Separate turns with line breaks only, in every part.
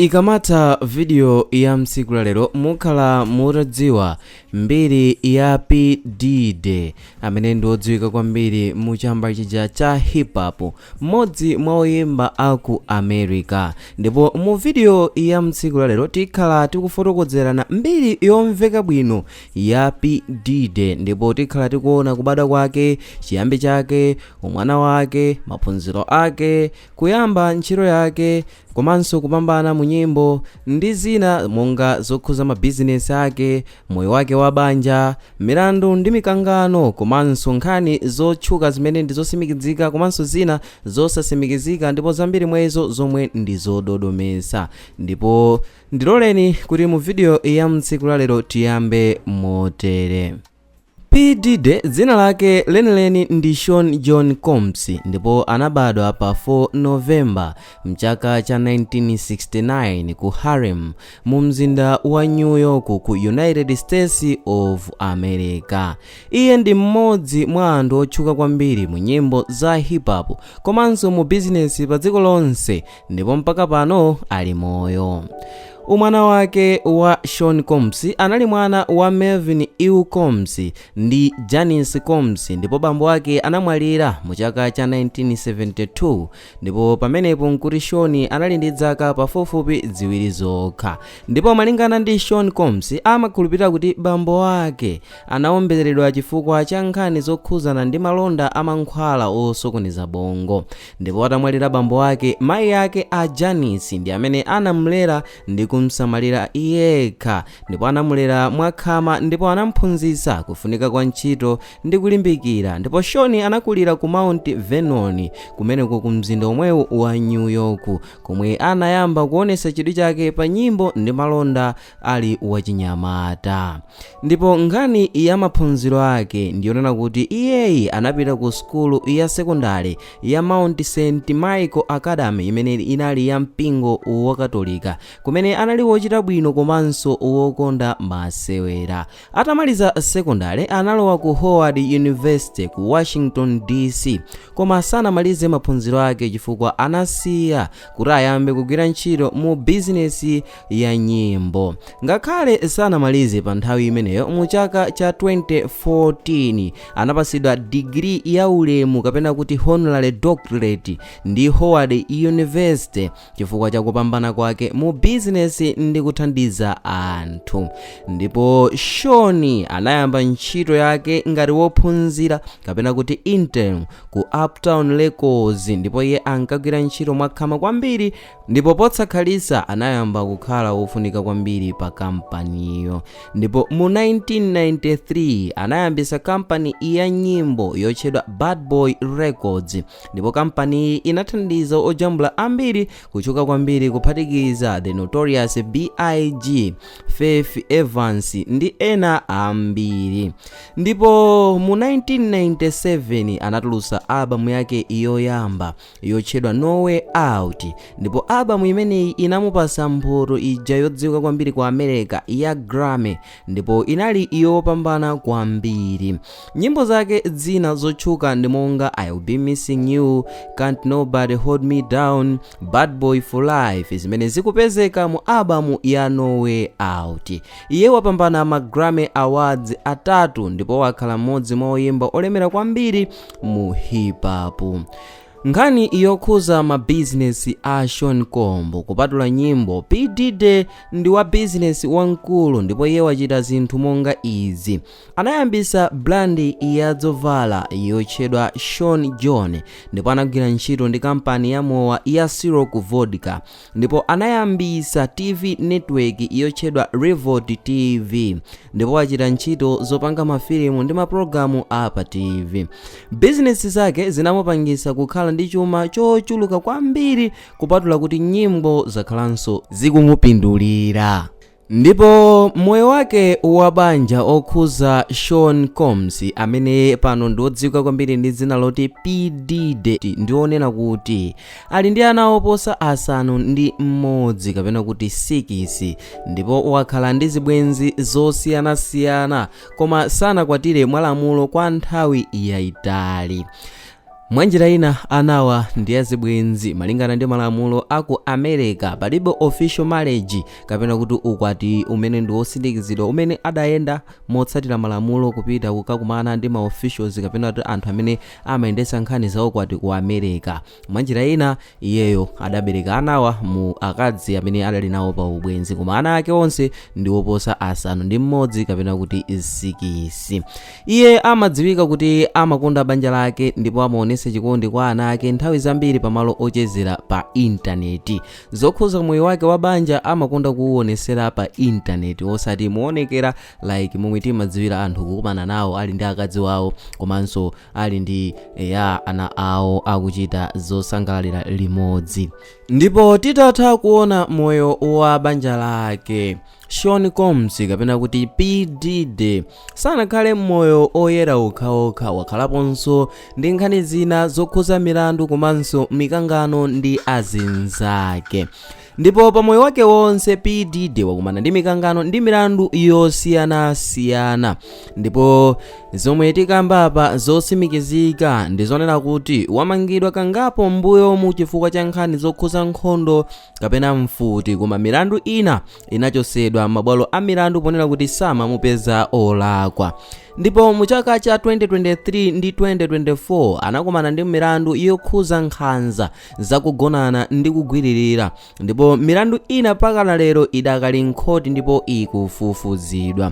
Ikamatha video ya mtsiku la lero, mukhala mutadziwa mbiri ya P Diddy, amene ndi odziwika kwambiri mu chamba chija cha hip hop, mmodzi mwa oyimba aku America. Ndipo mu video ya mtsiku la lero tikhala tikufotokozerana mbiri yomveka bwino ya P Diddy, ndipo tikhala tikuona kubadwa kwake, chiyambi chake, umwana wake, maphunziro ake, kuyamba ntchito yake, komanso kupambana mu nyimbo ndi zina monga zokhuza mabizinesi ake, moyo wake wa banja, milandu ndi mikangano, komanso nkhani zotchuka zimene ndi zosimikizika komanso zina zosasimikizika, ndipo zambiri mwa izo zomwe ndi zododomesa. Ndipo ndiloleni kuti mu video ya mtsiku la lero tiyambe motere. P Diddy dzina lake lenileni ndi Sean John Combs, ndipo anabadwa pa 4 Novemba mchaka cha 1969 ku Harlem mu mzinda wa New York ku United States of America. Iye ndi mmodzi mwa anthu otchuka kwambiri mu nyimbo za hip hop komanso mu bizinesi pa dziko lonse, ndipo mpaka pano ali moyo. Umwana wake wa Sean Combs, anali mwana wa Melvin E. Combs ndi Janice Combs, ndipo bambo ake anamwalira mu chaka cha 1972, ndipo pamenepo nkuti Sean anali ndi zaka pafupifupi 2 zokha. Ndipo malingana ndi Sean Combs, amakhulupirira kuti bambo ake anawombereredwa chifukwa cha nkhani zokhuzana ndi malonda amankhwala osokoneza bongo. Ndipo atamwalira bambo ake, mayi ake a Janice ndi amene anamulera ndi kumsamalira yekha, ndipo anamulera mwakhama ndipo anamphunzitsa kufunika kwa ntchito ndi kulimbikira. Ndipo Sean anakulira ku Mount Vernon, kumeneko ku mzinda omwewu wa New York, komwe anayamba kuonetsa chidwi chake pa nyimbo ndi malonda ali wachinyamata. Ndipo nkhani ya maphunziro ake ndiyonena kuti iyeyi anapita ku sukulu ya sekondari ya Mount St Michael Academy, imene inali ya mpingo wa Katolika, kumene anali wochita bwino komanso wokonda masewera. Atamaliza sekondari, analowa ku Howard University ku Washington DC, koma sanamalize maphunziro ake chifukwa anasiya kuti ayambe kugwira ntchito mu bizinesi ya nyimbo. Ngakhale sanamalize pa nthawi imeneyo, mu chaka cha 2014 anapatsidwa digiri ya ulemu, kapena kuti honorary doctorate, ndi Howard University chifukwa cha kupambana kwake mu bizinesi ndi kuthandiza anthu. Ndipo Sean anayamba ntchito yake ngati wophunzira, kapena kuti intern, ku Uptown Records, ndipo iye ankagwira ntchito mwakhama kwambiri, ndipo posakhalitsa anayamba kukhala wofunika kwambiri pa kampaniyo. Ndipo mu 1993 anayambisa kampani ya nyimbo yotchedwa Bad Boy Records, ndipo kampaniyi inathandiza ojambula ambiri kutchuka kwambiri, kuphatikiza The Notorious B.I.G., Faith Evans ndi ena ambiri. Ndipo mu 1997 anatulutsa albamu yake yoyamba yotchedwa No Way Out, ndipo albamu imeneyi inamupasa mphoto ija yodziwika kwambiri ku America ya Grammy, ndipo inali yopambana kwambiri. Nyimbo zake zina zotchuka ndi monga "I'll Be Missing You", "Can't Nobody Hold Me Down", "Bad Boy for Life", zimene zikupezeka mu albamu ya No Way Out. Iye wapambana ma Grammy Awards atatu ndipo wakhala mmodzi mwa oyimba olemera kwambiri mu hip hop. Nkhani yokhuza mabizinesi a Sean Combs, kupatula nyimbo, P Diddy ndi wa bizinesi wamkulu, ndipo iye wachita zinthu monga izi: anayambisa brand ya zovala yotchedwa Sean John, ndipo anagwira ntchito ndi kampani ya mowa ya Ciroc Vodka, ndipo anayambisa TV network yotchedwa Revolt TV, ndipo wachita ntchito zopanga mafilimu ndi mapulogalamu a pa TV. Bizinesi zake zinamupangisa kukhala ndi chuma chochuluka kwambiri, kupatula kuti nyimbo zakhalanso zikumupindulira. Ndipo moyo wake wa banja okhuza Sean Combs, amene pano ndi odziwika kwambiri ndi dzina loti P Diddy, ndionena kuti ali ndi ana oposa 6, kapena kuti 6, ndipo wakhala ndi zibwenzi zosiyanasiyana, koma sanakwatire mwalamulo kwa nthawi yayitali. Mwanjira ina, anawa ndi azibwenzi malingana ndi malamulo aku America. Palibe official marriage kapena kuti ukwati umene ndi wosindikizidwa umene adayenda motsatira malamulo kupita kukakumana ndi ma officials kapena kuti anthu amene amayendetsa nkhani za ukwati ku America. Mwanjira ina, iyeyo adabereka anawa mu akadzi amene adali nawo pa ubwenzi, koma ana ake onse ndi oposa 6 kapena kuti 6. Iye amadziwika kuti amakonda banja lake ndipo amaonetsa chikondi kwa ana ake nthawi zambiri pamalo ochezera pa intaneti. Zokhuza moyo wake wa banja amakonda kuwuonesera pa intaneti, osati muonekera like momwe timadziwira anthu kukumana nawo ali ndi akadzi wawo komanso ali ndi ya ana awo akuchita zosangalalira limodzi. Ndipo titatha kuona moyo wa banja lake, Sean Combs kapena kuti P Diddy sanakhale moyo oyera okhaokha. Wakhalaponso ndi nkhani zina zokhuza milandu komanso mikangano ndi azinzake. Ndipo pa moyo wake wonse, P Diddy wakumana ndi mikangano ndi milandu yosiyanasiyana. Ndipo zomwe tikambapa zotsimikizika ndi zonena kuti wamangidwa kangapo m'mbuyomu chifukwa cha nkhani zokhuza nkhondo kapena mfuti, koma milandu ina inachosedwa m'mabwalo a milandu ponena kuti samamupeza olakwa. Ndipo mu chaka cha 2023 ndi 2024 anakumana ndi milandu yokhuza nkhanza zakugonana ndi kugwiririra, ndipo milandu ina pakana lero idakali mkhoti ndipo ikufufuzidwa.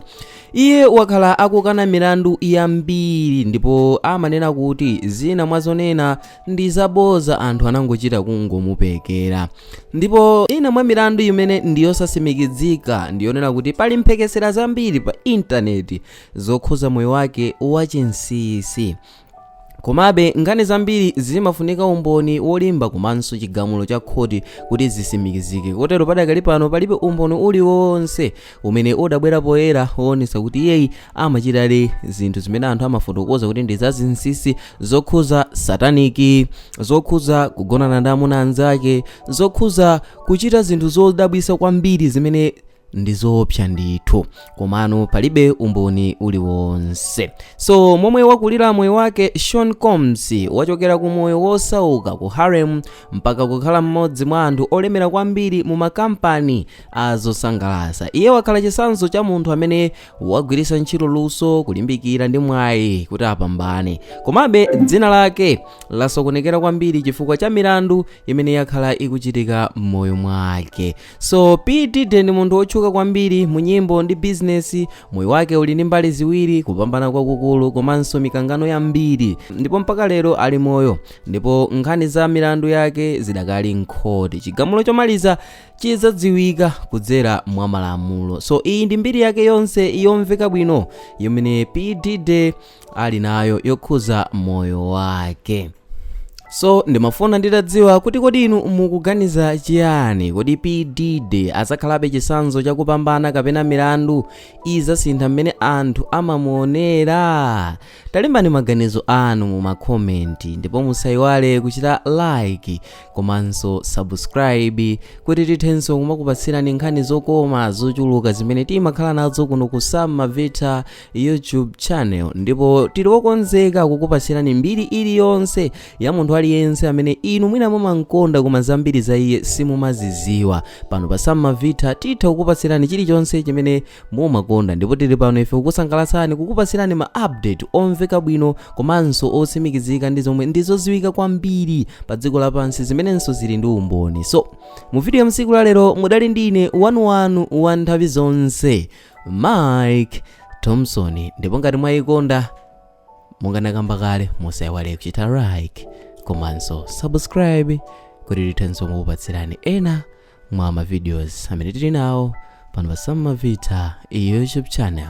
Iye wakhala akukana milandu yambiri ndipo amanena kuti zina mwa zonena ndi zaboza, anthu anangochita kungomupekera. Ndipo ina mwa milandu imene ndiyosasimikizika ndiyonena kuti pali mphekesera zambiri pa intaneti zokhuza moyo wake wachinsinsi. Komabe nkhani zambiri zimafunika umboni wolimba komanso chigamulo cha khoti kuti zisimikizike, kotero padakali pano palibe umboni uliwonse umene udabwera poyera woonetsa kuti iyeyi amachitadi zinthu zimene anthu amafotokoza kuti ndi zazinsinsi zokhuza satanic, zokhuza kugonana ndi amuna anzake, zokhuza kuchita zinthu zodabwitsa kwambiri zimene ndi zoopsa ndithu, komano palibe umboni uliwonse. So momwe wakulira moyo wake, Sean Combs wachokera ku moyo wosauka ku Harlem mpaka kukhala mmodzi mwa anthu olemera kwambiri mu makampani azosangalatsa. Iye wakhala chitsanzo cha munthu amene wagwiritsa ntchito luso, kulimbikira ndi mwayi kuti apambane. Komabe dzina lake lasokonekera kwambiri chifukwa cha milandu imene yakhala ikuchitika m'moyo mwake. So P Diddy ndi munthu wotchuka kwambiri mu nyimbo ndi bizinesi. Moyo wake uli ndi mbali ziwiri, kupambana kwakukulu komanso mikangano yambiri, ndipo mpaka lero ali moyo ndipo nkhani za milandu yake zidakali mkhoti. Chigamulo chomaliza chidzadziwika kudzera mwa malamulo. So iyi ndi mbiri yake yonse yomveka bwino yomwe P Diddy ali nayo yokhuza moyo wake. So ndimafuna nditadziwa kuti kodi inu mukuganiza chiyani? Kodi P Diddy azakhalabe chitsanzo chakupambana kapena milandu izasintha mmene anthu amamuonera? Talembani maganizo anu mu makomenti, ndipo musayiwale kuchita like komanso subscribe kuti tithenso kumakupatsirani nkhani zokoma zochuluka zimene timakhala nazo kuno ku Sam Mavita YouTube channel. Ndipo tili wokonzeka kukupatsirani mbiri iliyonse ya munthu aliyense amene inu mwina mumankonda koma zambiri za iye simumaziziwa. Pano pa Sam Mavita titha kukupatsirani chilichonse chimene mumakonda, ndipo tili pano ife kukusangalatsani, kukupatsirani ma update omveka bwino komanso otsimikizika ndi zomwe ndizoziwika kwambiri pa dziko lapansi zimenenso zili ndi umboni. So mu video ya msiku la lero mudali ndine wanuwanu wa nthawi zonse, Mike Thompson. Ndipo ngati mwayikonda, monga ndakamba kale, musayiwale kuchita like komanso subscribe kuti tithenso kukupatsirani ena mwa ma videos amene tili nawo pano pa Sam Mavita YouTube channel.